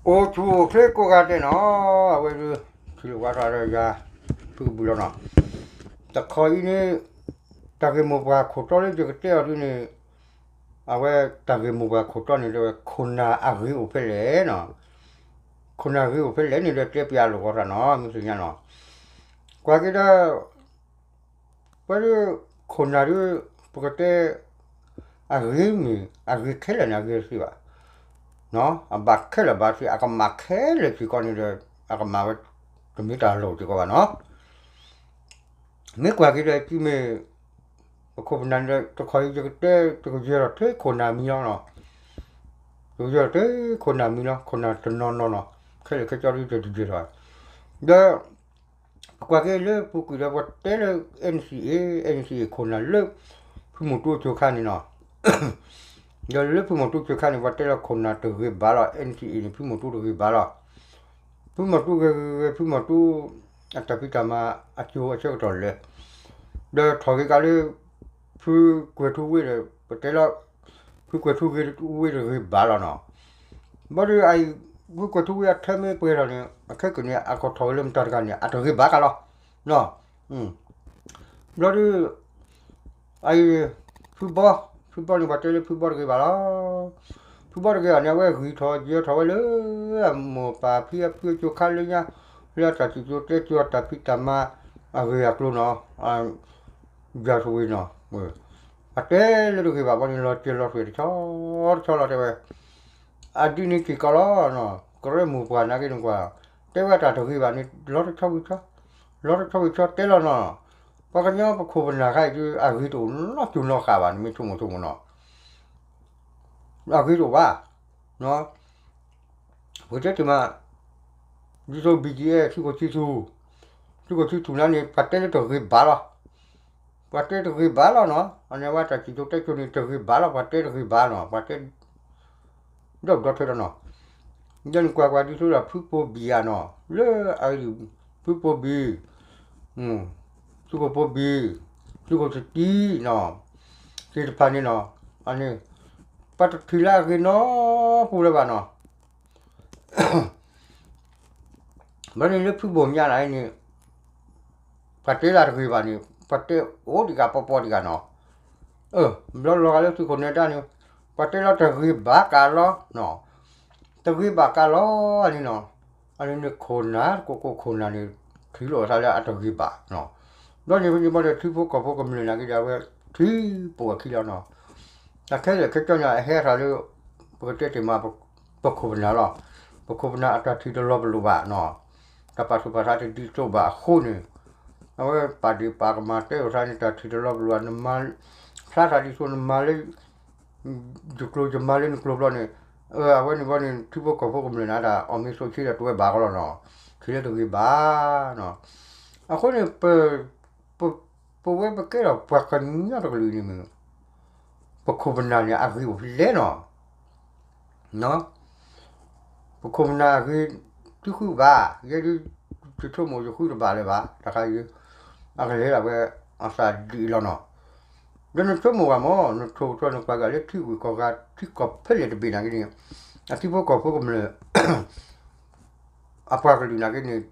အိၣ်ဆူၣ်အိၣ်ချ့ကိးဂၤဒဲးနီၤ, အဝဲဒုး ထံၣ်လိာ်ဝါထီၣ်ဒီးယၤ ဖုကဘုးလီၤနီၤ, တခီအံၤန့ၣ် တၢ်ဂ့ၢ်မိၢ်ပှၢ်ခိၣ်တီလၢယကတဲအီၤဒ်န့ၣ်, အဝဲတၢ်ဂ့ၢ်မိၢ်ပှၢ်ခိၣ်တီန့ၣ်ဒီးဝဲ ခိၣ်နၢ်အဂ့ၤအိၣ်ဖဲလဲၣ်နီၤ, ခိၣ်နၢ်ဂ့ၤအိၣ်ဖဲလဲၣ်န့ၣ်ဒီးတဲပျးလိာ်ဂီၤသးနီၤ မုၢ်သ့ၣ်ညါနီၤ, ကွၢ်က့ၤဒီး ပဝဲဒၣ် ခိၣ်နၢ်ဒုး ပကတဲ အဂ့ၤမ့ၢ် အဂ့ၤခဲလၢာ်န့ၣ် အဂ့ၤတသ့ဘၣ်, အဘၣ်ခဲလၢာ်ဘၣ်သ့ အကမၣ်ခဲလၢာ်စ့ၢ်ကီးန့ၣ်ဒီး အကမၣ်ဝဲ တမ့ၢ်တၢ်လိၣ်စ့ၢ်ကီးဘၣ်နီၤ, မ့ၢ်ကွၢ်က့ၤဒီး ကမ့ၢ် ပခိၣ်ပနၢ်န့ၣ်ဒီး တခီအံၤယကတဲ တကယဲၢ်ထီၣ်ထဲခိၣ်နၢ်မံၤလီၤနီၤ, တကယဲၢ်ထီၣ်ထဲခိၣ်နၢ်မံၤလီၤ, ခိၣ်နၢ်တနီၤနီၤနီၤ, ခဲလၢာ်ခဲဆ့ဒုးတကယဲၢ်ထီၣ်, ဒီး ပကွၢ်က့ၤလၢပူၤကွံာ်ဒီး ပှၤတဲလၢ N C A, N C A ခိၣ်နၢ်လၢ ဖုမီၤတူအစိၤခါန့ၣ်နီၤ, ဒီးလၢဖုမီၤတူအစိၤခါန့ၣ် ပှၤတဲလၢခိၣ်နၢ်တဂ့ၤဘၣ်လီၤ, N C A န့ၣ် ဖုမီၤတူတဂ့ၤဘၣ်လီၤ, ဖုမီၤတူဂ့ၤဂ့ၤဂ့ၤ ဖုမီၤတူ အတၢ်ဖံးတၢ်မၤအစိၤအဆၢကတီၢ်လၢာ်, ဒီးထီၣ်က့ၤကးလၢ ဖုကွဲၤထူဝ့ဒီး ပတဲလီၤ ဖုကွဲၤထူဝ့တဂ့ၤဘၣ်လီၤနီၤ, ဘၣ်ဒီးအံၤ ဖုကွဲၤထူဝ့အထၢမ့ၢ်ပှဲၤထီၣ်န့ၣ် အခဲကနံၣ်အကထီၣ်ဝဲလၢမတၤတဂၤန့ၣ် အတဂ့ၤဘၣ်ကလီၤ, ဘျီဒီး အံၤ ဖုဘီ, ဖုဘီန့ၣ် ပှၤတဲလၢဖုဘီတဂ့ၤဘၣ်လီၤ, ဖုဘီတဂ့ၤဘၣ်န့ၣ် အဝဲဂံၢ်ထီၣ်ယၢၤထီၣ်ဝဲလၢ အမိၢ်ပၢ်ဖံအဖုအစိၤခါလၢညါ, လၢအတၢ်စံၣ်စိၤတဲစိၤအတၢ်ဖံးတၢ်မၤ အဂ့ၢ်အကျိၤနီၤ, ယၤထဝ့ၤနီၤ, အတဲလၢတဂ့ၤဘၣ်ဘီန့ၣ် လီၤစဲၤလီၤသွဲၣ်တဆီတဆီလီၤတဲဝဲ, အဒ်န့ၣ်စ့ၢ်ကီးလီၤ, ကရၢမိၢ်ပှၢ်နာ်က့န့ၣ်ကွၢ်, တဲဝဲတၢ်တဂ့ၤဘၣ်န့ၣ် လီၤတဆီဝံၤဆီ, လီၤတဆီဝံၤဆီတဲလီၤနီၤ, ပှၤကညီပခိၣ်ပနၢ်ခါအံၤဒုး အဂ့ၤတအိၣ်နီတစူၤနီတဃာ်ဘၣ်န့ၣ် မ့ၢ်ဆိကမိၣ်ဆိကမိၣ်နီၤ, အဂ့ၤတအိၣ်ဘၣ် ပကတဲတ့ၢ်မး, ဒ်သိး B G F ထံခိၣ်ဆံထူၣ်, ထံခိၣ်ဆံထူၣ်န့ၣ် ပှၤတဲလၢတဂ့ၤဘၣ်လီၤ, ပှၤတဲတဂ့ၤဘၣ်လီၤနီၤ, အန့ၣ်ဝဲတၢ်စံၣ်စိၤတဲစိၤန့ၣ် တဂ့ၤဘၣ်လီၤ, ပှၤတဲတဂ့ၤဘၣ်နီၤ, ပှၤတဲ ဒီးဒီထွဲဒီးနီၤ, ယဲန့ၣ်ကွၢ်ကွၢ်ဒ်သိးဒီးဖုပိၢ်ဘံၣ်ဧါနီၤ, လၢအ ဖုပိၢ်ဘံၣ်, သုးခိၣ်ပိၢ်ဘံၣ်, သုးခိၣ်သတံနီၤ, သ့ၣ်တဖၣ်န့ၣ်နီၤ, အန့ၣ် ပှၤတထံၣ်လၢအဂ့ၤနီတပူၤလၢၤဘၣ်နီၤ, ဘျီန့ၣ်လၢဖုဘိၣ်ညါန့ၣ် ပှၤတဲလၢတဂ့ၤဘၣ်န့ၣ် ပှၤတဲအိၣ်ဒံးဂၤပီပီဒံးဂၤနီၤ, ဘျီလီၤဂာ်လၢသုးခိၣ်နဲတၢ်န့ၣ် ပှၤတဲလၢတဂ့ၤဘၣ်ကးလီၤ, တဂ့ၤဘၣ်ကးလီၤန့ၣ်နီၤ, အန့ၣ်န့ၣ်ခိၣ်နၢ် ကိးကိးခိၣ်နၢ်န့ၣ် ထံၣ်လိာ်အသးလၢအတဂ့ၤဘၣ်နီၤ, ဘျီန့ၣ်ဖဲန့ၣ်ဘျီဒီးထံဖိကီၢ်ဖိကမျၢၢ်နာ်က့ဒီး အဝဲထံၣ်ပိာ်အခံလီၤနီၤ, တၢ်ခဲလၢာ်ခဲဆ့န့ၣ် အဟဲထီၣ်လၢ ပကတဲတ့ၢ်မး ပခိၣ်ပနၢ်လီၤ, ပခိၣ်ပနၢ်အတၢ်ထံၣ်တလီၤပလိာ်ဘၣ်နီၤ, တၢ်ပာ်သူၣ်ပာ်သးတဒ်သိးဘၣ်အဃိန့ၣ်, အဝဲပာ်ဒ့ၣ်ပာ်ကမၣ်တဲလိာ်သးန့ၣ် တၢ်ထံၣ်တလီၤပလိာ်ဘၣ် နမၤ ဖျါထီၣ်ဒ်သိးနမၤလၢ ယကျိၤယမၤလၢနကျိၤဘျီန့ၣ်, အဝဲန့ၣ်ဘျီန့ၣ် ထံဖိကီၢ်ဖိကမျၢၢ်န့ၣ် တၢ်အီၣ်မ့ၤဆိးဆ့ဒီးတဝဲဘၣ်ကလီၤနီၤ, ထံၣ်လၢတဂ့ၤဘၣ်နီၤ, အဃိန့ၣ် ပ ပဝဲပကဲထီၣ်ပှၤကညီတကလုာ်န့ၣ်မ့ၢ် ပခိၣ်ပနၢ်န့ၣ် အဂ့ၤအိၣ်ဖဲလဲၣ်နီၤ, ပခိၣ်ပနၢ်အဂ့ၤ သုဃုဘၣ်, ယဲဒုး ယဆိကမိၣ်ယဃုတဘၣ်လၢၤဘၣ်, တခါယ အကလဲၤဒၣ်ဝဲ အသးဒ်အံၤလီၤနီၤ, ဒီးနဆိကမိၣ်ဘၣ်မး နထိၣ်ကထီနကွၢ်က့ၤလၢထံဂုၤကီၢ်ဂၤ ထံကီၢ်ဖဲလဲၣ်တဘ့ၣ်နာ်က့န့ၣ် အထံဖိကီၢ်ဖိကမျၢၢ် အပှၤကလုာ်နာ်က့န့ၣ်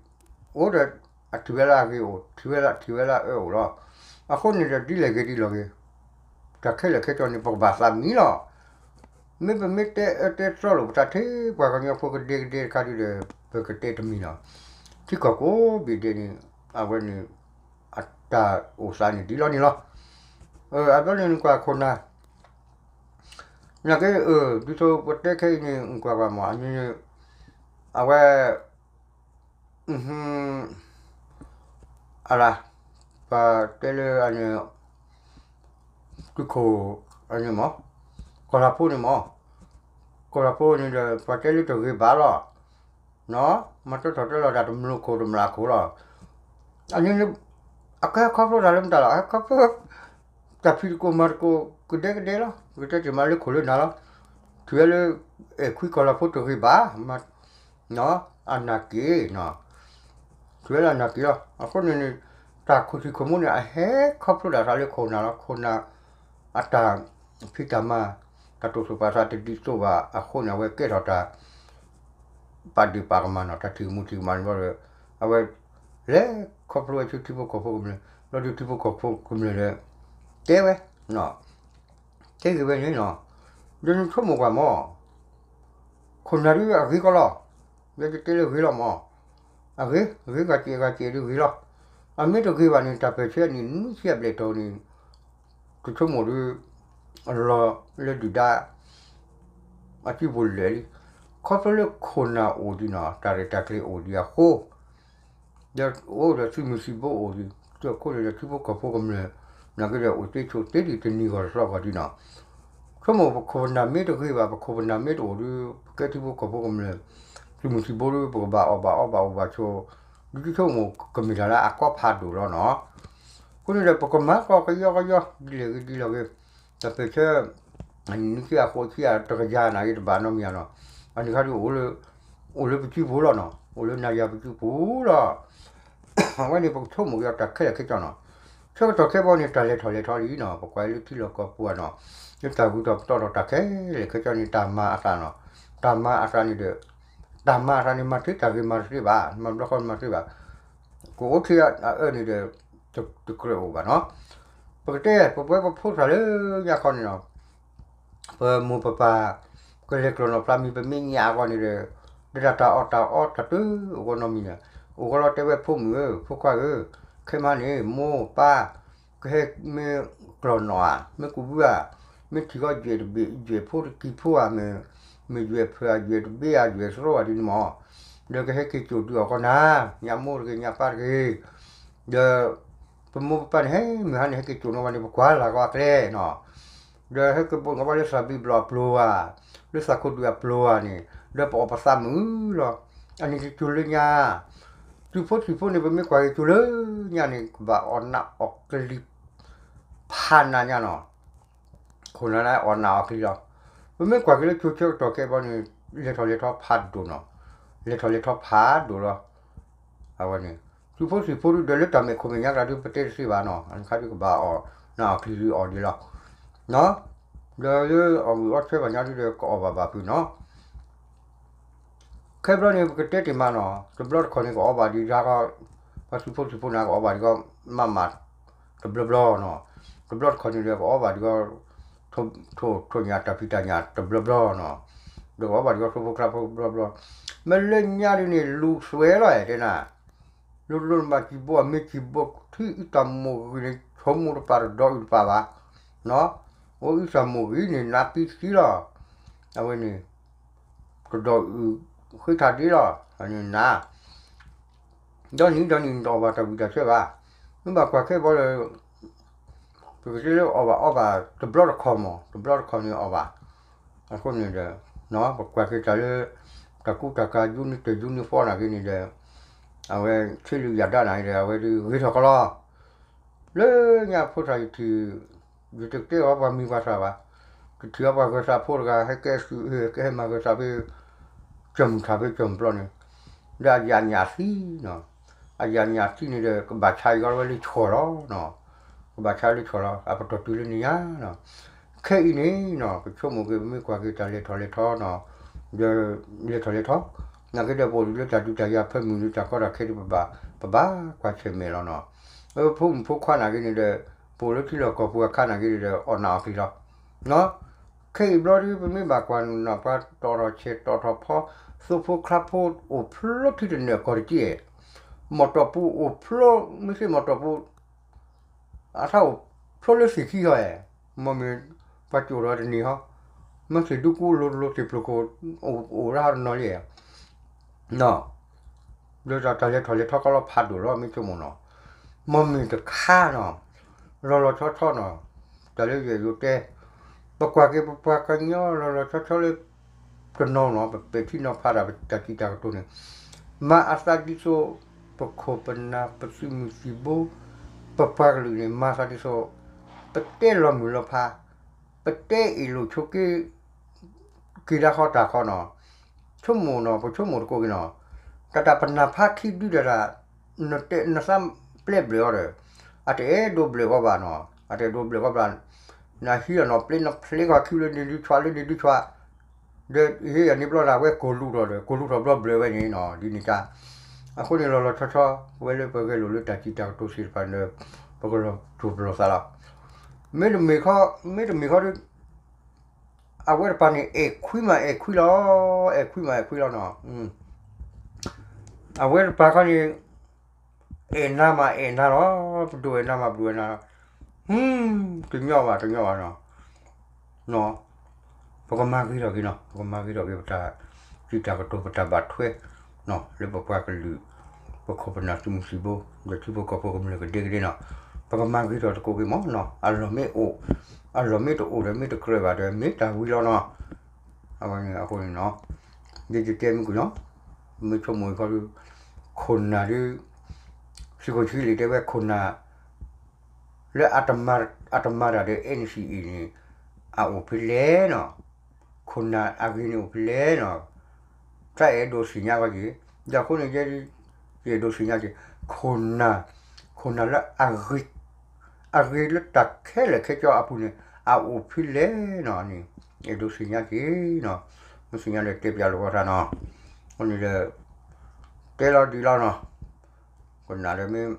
အိၣ်ဒီး အထံၣ်ဝဲလၢအဂ့ၤအိၣ် ထံၣ်ဝဲလၢ ထံၣ်ဝဲလၢအအၢအိၣ်လီၤ. အဃိန့ၣ်ဒီးဒ်လဲၣ်ဂ့ၤဒ်လဲၣ်ဂ့ၤ တၢ်ခဲလၢာ်ခဲဆ့န့ၣ် ပကဘၣ်သးမံလီၤ. မ့ၢ်ပမ့ၢ်တဲအၢတဲသီလိာ်ပသးထဲ ပှၤကညီဖိကဒဲကဒဲတခါဒုဒီး ပကတဲတမံၤလီၤ. ထံကီၢ်ကိးဘ့ၣ်ဒဲးန့ၣ် အဝဲန့ၣ် အတၢ်အိၣ်သးန့ၣ်ဒ်လီၤန့ၣ်လီၤ. အဘျီန့ၣ်နကွၢ်ခိၣ်နၢ် နာ်က့ ဒ်သိးပတဲခဲအံၤန့ၣ် ကွၢ်ကွၢ်မး အဝဲ အလၢ ပတဲလၢအန့ၣ် သုးခိၣ် အန့ၣ်မး ကီၢ်လၤဖိန့ၣ်မး ကီၢ်လၤဖိန့ၣ်ဒီး ပှၤတဲလၢတဂ့ၤဘၣ်လီၤ. မၤတထီၣ်တဲလီၤတၢ်တမျိးခိၣ်တမျာ်ခိၣ်လီၤ. အန့ၣ် အကဲခီဖျိတၢ်လၢမတၤလီၤ. အကဲခီဖျိ တၢ်ဖံးသကိးမၤသကိး ကဒဲကဒဲလီၤ. ပကတဲတ့ၢ်မးလၢခိၣ်လၢနၢ်လီၤ. ထံၣ်ဝဲလၢ အဲၣ်ခွံကီၢ်လၤဖိတဂ့ၤဘၣ် အနာ်က့ၤ ထံၣ်ဝဲလၢအနာ်က့ၤလီၤ. အဃိန့ၣ်န့ၣ် တၢ်ခိၣ်ထံးခိၣ်မိၣ်န့ၣ် အဟဲခီဖျိဒၣ်သးလၢခိၣ်နၢ်လီၤ. ခိၣ်နၢ်အတၢ်ဖံးတၢ်မၤ တၢ်တိာ်သူၣ်ပာ်သးတဒ်သိးဘၣ်အဃိန့ၣ် အဝဲကဲထီၣ်တၢ် ပာ်ဒုးပာ်ကမၣ်နီၤ တၢ်ထံၣ်ကမူထံၣ်ကမၣ်န့ၣ်ဘျီဒီး အဝဲ လဲၤခီဖျိဝဲဆူထံဖိကီၢ်ဖိကမျၢၢ် ဘျီဒီးထံဖိကီၢ်ဖိကမျၢၢ်ဒီး တဲဝဲ တဲဂ့ၤဝဲန့ၣ်နီၤ, ဒီးနဆိကမိၣ်ကွၢ်မၢ် ခိၣ်နၢ်ဒုးအဂ့ၤကီးလီၤ, ဒီးယတဲလၢဂ့ၤလီၤမၢ်, အဂ့ၤ ဂ့ၤဂၤစဲးဂၤစဲးဒုးဂ့ၤလီၤ, အမ့ၢ်တဂ့ၤဘၣ်န့ၣ် တၢ်ပၢၢ်ဆၢအနံၣ်နွံဆံအဘျဲၣ်တီၤန့ၣ် တဆိကမိၣ်ဒုး အလီၤလၢဒုၣ်ဒါ အစုပူၤလၢာ်လံ, ခီဖျိလၢခိၣ်နၢ်အိၣ်ဒံးနီၤ တၢ်ရဲၣ်တၢ်ကျဲၤအိၣ်ဒံးအဃိ ဒီးအိၣ်ဒီးသုးမုၢ်သံၣ်ဘိအိၣ်ဒံး ဒီးအဃိန့ၣ်ဒီးထံဖိကီၢ်ဖိကမျၢၢ် နာ်က့ဒီးအိၣ်သ့ဆိးသ့ဒံးတနံၤဂီၤတသီဂီၤဒံးနီၤ, ဆိကမိၣ်ပခိၣ်ပနၢ်မ့ၢ်တဂ့ၤဘၣ် ပခိၣ်ပနၢ်မ့ၢ်တအိၣ်ဒီး ပကဲထံဖိကီၢ်ဖိကမျၢၢ် သုးမုၢ်သံၣ်ဘိဒီး ပကဘၣ်အီၣ်ဘၣ်အီဘၣ်အိၣ်ဘၣ်ဆိး, ဒုးဆိကမိၣ်ကမ့ၢ်တၢ်လၢအကီဖးဒိၣ်လီၤနီၤ, အဃိန့ၣ်ဒီး ပကမၤကီကယီကယီ ဒ်လဲၣ်ဂ့ၤဒ်လဲၣ်ဂ့ၤ, တၢ်ပၢၢ်ဆၢ အနံၣ်နွံဆံအဃိးဆံအတကယၤနာ်က့တဘၣ်နီတမံၤနီၤ, အန့ၣ်ခါဒုး အိၣ်လၢပစုပူၤလီၤနီၤ, အိၣ်လၢနၤယၤပစုပူၤလီၤ. အဝဲန့ၣ်ပကဆိကမိၣ်က့ၤအီၤတၢ်ခဲလၢာ်ခဲဆ့နီၤ, ဆၢကတီၢ်ခဲဘျီန့ၣ် တၢ်လဲၤထီၣ်လဲၤထီလံနီၤ, ပကွၢ်လၢထံလီၢ်ကီၢ်ပူၤဧါနီၤ, လၢတၢ်ဂုၤထီၣ်ပတီၢ်ထီၣ်တၢ်ခဲလၢာ်ခဲဆ့န့ၣ် တၢ်မၤအသးနီၤ, တၢ်မၤအသးန့ၣ်ဒီး တၢ်မၤအသးန့ၣ် မၤတသ့တၢ်ဂ့ၤမၤတသ့ဘၣ်, မၤဘျီဃီမၤတသ့ဘၣ်, ကအိၣ်ထံအအၢန့ၣ်ဒီး တကြၢးအိၣ်ဘၣ်နီၤ, ပကတဲ ပပှဲၤပဖိသၣ်လၢညါခီန့ၣ်နီၤ ပမိၢ်ပပၢ် ကလဲၤကျီၢ်နီၣ်ဖျါမံၤ ပမ့ၢ်ညါအဂီၢ်န့ၣ်ဒီး ဒီးတၢ်တၢ်အီၣ်တၢ်အီတၢ်တအိၣ်ဂီၢ်နီတမံၤန့ၣ် အိၣ်ဂီၢ်လီၤတဲဝဲဖိမုၣ်ဧၢ ဖိခွါဧၢ, ခဲမးန့ၣ် မိၢ်ပၢ် ကဟဲမ့ၢ်ကျီၢ်နီၣ်ဧါ မ့ၢ်ကူးဘုဧါ, မ့ၢ်ထံၣ်ဃီယွဲၣ်တဘ့ၣ် ယွဲၣ်ဖိတကံၢ်ဖိဧါ မ့ၢ်ယွဲၣ်ဖၢၣ်ဧါ ယွဲၣ်တဘ့ၣ်ဧါ ယွဲၣ်သရိာ်ဧါဒ်န့ၣ်မး, ဒီးကဟဲက့ၤစိာ်ဒုးအီၣ်ဃီနၤ, ညါမိၢ်တဂ့ၤ ညါပၢ်တဂ့ၤ, ဒီး ပမိၢ်ပပၢ်န့ၣ် ဟဲမုၢ်ဟါန့ၣ် ဟဲက့ၤစိာ်နီၣ်ဝဲန့ၣ် ပကွၢ်လၢ်ကီအကျဲနီၤ, ဒီးဟဲက့ၤဘိးနီၣ်ဝဲလၢသးဘံၣ်ဘျီၣ်အပျိၤဧါ, လၢသးခိၣ်ဒုးအပျိၤဧါန့ၣ် ဒီးပအီၣ်ပသးမုာ်လီၤ, အန့ၣ်က့ၤစိာ်လၢညါ, တုၤဖိသံၣ်ဖိန့ၣ် ပမ့ၢ်ကွၢ်က့ၤစိာ်လၢညါန့ၣ် ကဘၣ်အီၣ်နးအီၣ်ကလံၤ ဖးနးညါနီၤ ခိၣ်နၢ်န့ၣ်အီၣ်နးအီၣ်ကလံၤလီၤ, ပမ့ၢ်ကွၢ်က့ၤလၢကၠိဆၢကတီၢ်ခဲအံၤဘျီန့ၣ် လဲၤထီၣ်လဲၤထီဖးဒိၣ်နီၤ, လဲၤထီၣ်လဲၤထီဖးဒိၣ်လီၤ, အဝဲန့ၣ် တုၤဖိသံၣ်ဖိဒုးဒီးလၢတၢ်မဲာ်ခိၣ်မဲာ်ညါတဂၤဒုး ပတဲတသ့ဘၣ်နီၤ, အန့ၣ်ခါဒုးကဘၣ်အီၣ်နးအီၣ်ကလံၤဒုးအီၣ်ဒံးလီၤ, ဒီးလၢအီၣ်ဂုာ်အီၣ်ဆၢဘၣ်ညါဒုးဒီး ကအီၣ်ဘၣ်ဘၣ်ဖုးနီၤ ခဲဘျီန့ၣ် ပကတဲတ့ၢ်မးနီၤ, တဘျီတခီၣ်န့ၣ် ကအီၣ်ဘၣ်ဒံးဒၣ်ဃီ, ပှၤသုးဖိသံၣ်ဖိန့ၣ် ကအီၣ်ဘၣ်ဒံးဃီ မးမး တဘျီဘျီနီၤ, တဘျီတခီၣ်န့ၣ်ဒီး ကအီၣ်ဘၣ်ဒံးဃီ ထိၣ်ညၣ်တၢ်ဖံးတၢ်ညၣ်တဘျီဘျီနီၤ, ဒီးကအီၣ်ဘၣ်ဒံးဃီ ထိၣ်ဖိကျါဖိတဘျီဘျီ, မ့ၢ်လၢညါဒ်န့ၣ် လူၤစွဲလီၤတဲနၤ လိၤလိၤနဘၣ်စံးဘိအမ့ၢ်စံးဘိ ထံအုၣ်တၢ်မိၢ်ဂံၢ်န့ၣ် ဆိကမိၣ်တပာ်တဒီးအုၣ်တပာ်ဘၣ်, အိၣ်အုၣ်တၢ်မိၢ်ဂံၢ်န့ၣ် နးပံသံလီၤ, အဝဲန့ၣ် တဒီးအုၣ်ဃ့ထးဒ့လီၤ, အန့ၣ်နး ဒီနံၤဒီနံၤနတအီၣ်ဘၣ်တၢ်ဝံၣ်တၢ်ဆၢဘၣ်, မ့ၢ်ဘၣ်ကွၢ်ခဲဘီဒီး ပကတဲလၢအီၣ်ဘၣ်အီဘၣ် တဘျီတခီၣ်မး တဘျီတခီၣ်န့ၣ်အီၣ်ဘၣ်, အဃိန့ၣ်ဒီး ပကွၢ်က့ၤတၢ်လၢ တၢ်ကူတၢ်ကၤ ယူနံတယူနံဖီနာ်က့န့ၣ်ဒီး အဝဲဆ့လုၢ်ယၤဒါနာ်က့ဒီး အဝဲဒုးဂ့ၤထီၣ်ကလီ လၢညါဖိသၣ်ယထံၣ် ယတကဲအီၤပှၤမံၤပှၤသၣ်ဘၣ်, တထံၣ်အီၤပှၤဂဲၤသးဖိတဂၤ ဟဲကဲသုး ဟဲကဲဟဲမၤဂဲၤသးဖဲ ကၠၢ်မုၢ်ထၣ်ဖဲကၠၢ်မုၢ်ပျီန့ၣ်, ဒီးအယၤညၣ်သံနီၤ, အယၤညၣ်သံန့ၣ်ဒီး ကဘၣ်ဆါအံၤကီးဝဲလၢဆီၣ်လီၤ, ကဘၣ်ဆါလၢဆီၣ်လီၤ အပတီၢ်တုၤလၢန့ၣ်ညါနီၤ, ခဲအံၤန့ၣ်နီၤ ပဆိကမိၣ်က့ၤ ပမ့ၢ်ကွၢ်က့ၤတၢ်လဲၤထီၣ်လဲၤထီနီၤ, ဒီးလဲၤထီၣ်လဲၤထီ, နာ်က့ဒီးပအိၣ်ဒံးလၢတၢ်ဒုးတၢ်ယၤဖၢမုၢ်လၢတၢ်ကီတၢ်ခဲဒ်ပဘၣ် ပဘၣ်ကွၢ်ဆၢၣ်မဲာ်လီၤနီၤ, အဖိမုၣ်ဖိခွါနာ်က့န့ၣ်ဒီး ပအိၣ်လၢထံလီၢ်ကီၢ်ပူၤအခါနာ်က့န့ၣ်ဒီး အီၣ်နးအီၣ်ကလံၤလီၤ, ခဲအံၤဘျီဒ်ပမ့ၢ်ဘၣ်ကွၢ်နီၤ ပှၤတီၣ်ထီၣ်ဆဲးတီၣ်ထီၣ်ဖီ သိဖိချါဖိအိၣ်ဖျိထံတနၢၣ်ကီၢ်တက့ၢ်, မီၢ်တီၢ်ပူၤအိၣ်ဖျိ မ့ၢ်သ့ၣ်မီၢ်တီၢ်ပူၤ အထါအိၣ်ဖျိလၢသ့ၣ်ခံဃီဧါ, မ့မ့ၢ် ပှၤကၠိၣ်ထီၣ်တန့ၢ်ဟီ, မ့ၢ်သ့ၣ်ဒူကူလိၤလိၤသ့ၣ်ပျိၤခိၣ် အိၣ်ဒၣ်ဟီတနီၤလံ, ဒီးတၢ်လဲၤထီၣ်လဲၤထီကီလီၤဖးဒိၣ်လီၤ မ့ၢ်ဆိကမိၣ်နီၤ, မ့မ့ၢ်တခါနီၤ, လီၤလီၤဆီဆီနီၤ, တၢ်လၢယအဲၣ်ဒိးတဲ, ပကွၢ်က့ၤပပှၤကညီလီၤလီၤဆီဆီလၢ တနီၤနီၤ ပပဲာ်ထံနီၤဖးတၢ် ပတၢ်စံးတၢ်ကတိၤန့ၣ်, မၤအသးဒ်သိး ပခိၣ်ပနၢ် ပသုးမုၢ်သံၣ်ဘိ ပပှၤကလုာ်န့ၣ် မၤသးဒ်သိး ပတဲလီၤမုၢ်လီၤဖး ပတဲအ့ၣ်လိာ်ဆိးက့ က့ၤဒၣ်ဃီတၢ်ဃီနီၤ, ဆိကမိၣ်နီၤ ပဆိကမိၣ်တကိးက့ၤနီၤ, တၢ်တၢ်ပနၢ်ဖးခံဒုတၢ်တၢ် နသးပျဲဘျုးအီၤဒီး အတအဲၣ်ဒိးဘျုးအီၤဘၣ်နီၤ, အတအဲၣ်ဒိးဘျုးအီၤဘၣ်, နဟံးလီၤနီၤ ပျဲနဖျဲကီၢ်ခံလၢန့ၣ်ဒုဆွးလၢန့ၣ်ဒုဆွး, ဒီးဟ့ၣ်ယၤန့ၢ်ဘျီဒီး အဝဲကိးလူၤထီၣ်ဒီး ကိးလူၤထီၣ်ဘျီဘျၢဝဲန့ၣ်နီၤ ဒ်န့ၣ်တၢ်. အဃိန့ၣ်လီၤလီၤဆီဆီ ဝဲလၢပဂဲၤလိာ်လၢတၢ်စံးတၢ်ကတိၤသ့ၣ်တဖၣ်ဒီး ပကလီၤထူၣ်ပလီၤသးလီၤ. မ့တမ့ၢ်ခီ, မ့တမ့ၢ်ခီဒီး အဝဲတပၤန့ၣ် အဲၣ်ခွံမးအဲၣ်ခွံလီၤ, အဲၣ်ခွံမးအဲၣ်ခွံလီၤနီၤ. အဝဲတပၤခီန့ၣ် အဲၣ်နၤမးအဲၣ်နၤလီၤ, ပဒိၣ်အဲၣ်နၤမးပဒိၣ်အဲၣ်နၤလီၤ. တညီဘၣ်တညီဘၣ်နီၤ. ပကမၤဂ့ၤထီၣ်က့ၤနီၤ, ပကမၤဂ့ၤထီၣ်က့ၤပတၢ်စံးတၢ်ကတိၤ ပတၢ်ဘၣ်ထွဲ လၢပပှၤကလုာ် ပခိၣ်ပနၢ်သုးမုၢ်သံၣ်ဘိ ဒီးထံဖိကီၢ်ဖိကမျၢၢ်ကဒဲကဒဲနီၤ. ပကမၤဂ့ၤထီၣ်သကိးက့ၤမးနီၤ. အလီၢ်မ့ၢ်အိၣ်, အလီၢ်မ့ၢ်တအိၣ်ဒီးမ့ၢ်တကြၢးဘၣ်ဒီး မ့ၢ်တၢ်ဝံၤလီၤနီၤ. အဝဲန့ၣ်အဃိန့ၣ်နီၤ, ယတဲမုၢ်ကွံာ်နီၤ, မ့ၢ်ဆိကမိၣ်အံၤခီဒီး ခိၣ်နၢ်ဒီး သုးခိၣ်ဆှံလ့ၣ်တဲဝဲခိၣ်နၢ် လၢအတမၤတၢ်ဒီး NCA န့ၣ် အအိၣ်ဖဲလဲၣ်နီၤ. ခိၣ်နၢ်အဂ့ၤန့ၣ်အိၣ်ဖဲလဲၣ်နီၤ. တၢ်အဲၣ်ဒိးသ့ၣ်ညါဝဲက့ၤ, ဒီးအဃိန့ၣ် ယအဲၣ်ဒိးသ့ၣ်ညါက့ၤ ခိၣ်နၢ်, ခိၣ်နၢ်လၢအဂ့ၤ, အဂ့ၤလၢတၢ်ခဲလၢာ်ခဲဆ့အပူၤန့ၣ် အအိၣ်ဖဲလဲၣ်နီၤန့ၣ် အဲၣ်ဒိးသ့ၣ်ညါက့ၤနီၤ. မ့ၢ်သ့ၣ်ညါဒီးတဲပျးလိာ်အီၤတၢ်နီၤ. အဃိန့ၣ်ဒီး တဲလီၤဒံးလီၤနီၤ. ခိၣ်နၢ်ဒီးမ့ၢ်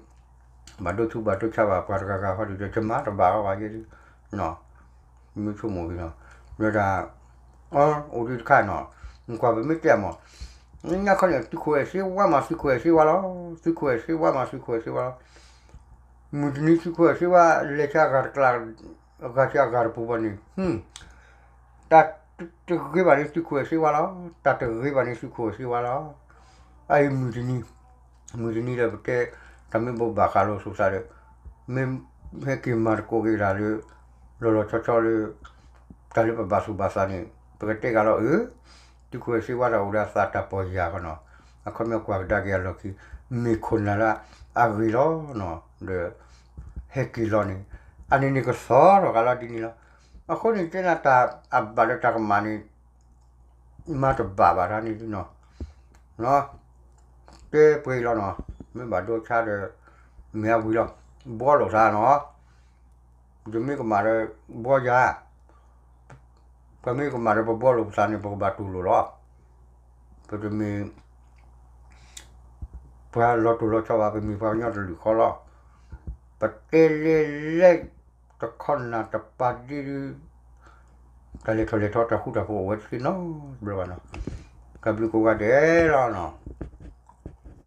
ဘၣ်ဒိဆူးဘၣ်ဒိဆါဘၣ်ပှၤတဂၤဂၤဃီဒီး တမၤတဘၣ်အီၤဘၣ်ယဲဒ်, မ့ၢ်ဆိကမိၣ်က့ၤနီၤ, ဒီးတၢ် အိၣ်ဒံးတခါနီၤ, ကွၢ်ပမ့ၢ်တဲမး, ညါခီန့ၣ် သုးခိၣ်အဲၣ်စ့ဝါမး သုးခိၣ်အဲၣ်စ့ဝါလီၤ, သုးခိၣ်အဲၣ်စ့ဝါမး သုးခိၣ်အဲၣ်စ့ဝါလီၤ. မုၢ်တနံၤသုးခိၣ်အဲၣ်စ့ဝါ လဲၤဆါအဂၤတကျါ, အဂၤဆါအဂၤတပူၤဘၣ်န့ၣ် တၢ်တဂ့ၤဘၣ်န့ၣ် သုးခိၣ်အဲၣ်စ့ဝါလီၤ, တၢ်တဂ့ၤဘၣ်န့ၣ် သုးခိၣ်အဲၣ်စ့ဝါလီၤ. အအံၤမုၢ်တနံၤ, မုၢ်တနံၤဒီးပတဲ တၢ်မ့ၢ်ဘိးဘၣ်ဃးလိာ်သူၣ်သးဒီး မ့ၢ်ဟဲက့ၤမၤသကိးက့ၤတၢ်လၢ လီၤလီၤဆီဆီလၢ တၢ်လၢပဘၣ်သူၣ်ဘၣ်သးန့ၣ် ပကတဲဂၤလီၤအၢ, သုးခိၣ်အဲၣ်စ့ဝါတၢ်အိၣ်ဒီးအသးတၢ်ပီၢ်ယၢ်ဃီနီၤ, အခီပညီကွၢ်ကဒါက့ၤအလီၢ်ခံ မ့ၢ်ခိၣ်နၢ်လၢအဂ့ၤလီၤနီၤ, ဒီး ဟဲက့ၤလီၤန့ၣ် အန့ၣ်န့ၣ်ကသီထီၣ်ဃာ်လီၤဒ်န့ၣ်လီၤ. အဃိန့ၣ်တဲနၤတၢ်အဘၣ်လၢတၢ်ကမၣ်န့ၣ် မၤတဘၣ်ဘၣ်တၢ်န့ၣ်နီၤ, တဲပှဲၤအံၤလီၤနီၤ, မ့ၢ်ဘၣ်ဒိဆါဒီး မ့ၢ်အဝံၤလီၤ, ဘှီလိာ်သးနီၤ, ယမ့ၢ်ကမၣ်ဒီး ဘှီယၤ, ပမ့ၢ်ကမၣ်ဒီးပဘှီလိာ်ပသးန့ၣ် ပကဘၣ်တူၢ်လိာ်လီၤ, ပတမ့ၢ် ပှၤလီၤတိၢ်လီၤဆီဘၣ် ပမ့ၢ်ပှၤကညီတလုာ်ဃီလီၤ, ပတဲလဲၤလဲၤ တခီနၢ်တပာ်ဒ့ဒု တၢ်လဲၤထီၣ်လဲၤထီတၢ်ဃူတၢ်ဖိးအိၣ်ဝဲတသ့နီတဘျီဘၣ်နီၤ, ကဘျုးကိးဂၤဒဲးလီၤနီၤ.